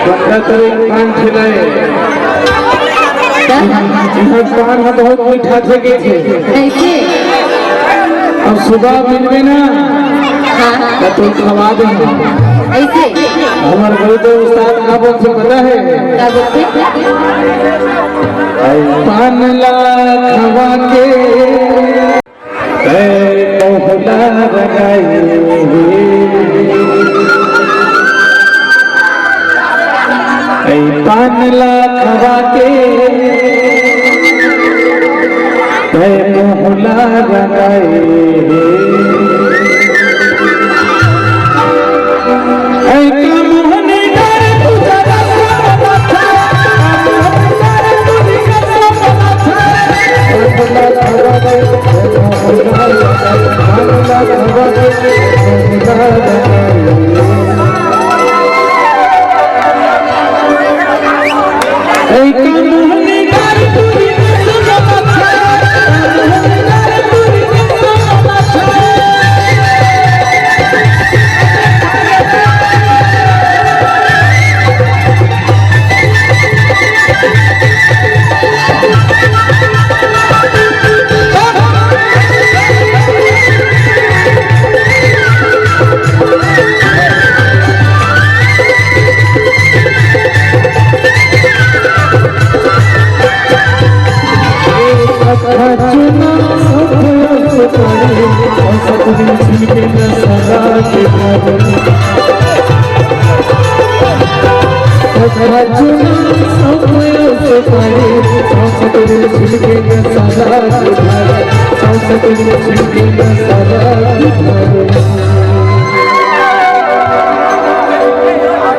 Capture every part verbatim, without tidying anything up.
पंद्रह तारीख पान खिलाए। का? इहाँ पान ह बहुत मीठा थे के थे। कइसे? अब सुबह मिलबे ना, हाँ, हाँ। त तुम खवा दे। कइसे? हमर गुरुदेव उस्ताद का बोलथे पता हे? का बोलथे? पान ला खवा के तैं मोहला रंगाई। ऐ पान ला खवा के तैं मोहला रंगाई। ऐ का मोहनी डार तू जरा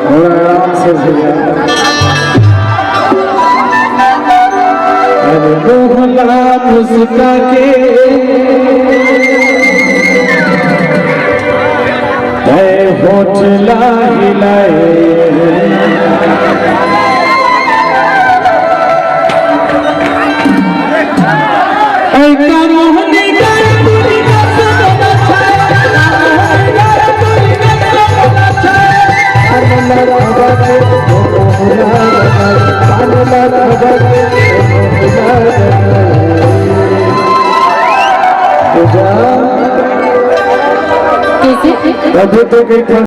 थोड़ा आराम से भैया। अरे मोहला मुस्का के ऐ होठ ला हिलाए। ऐ का मोहनी डार तू कइसे? अभी तो कहीं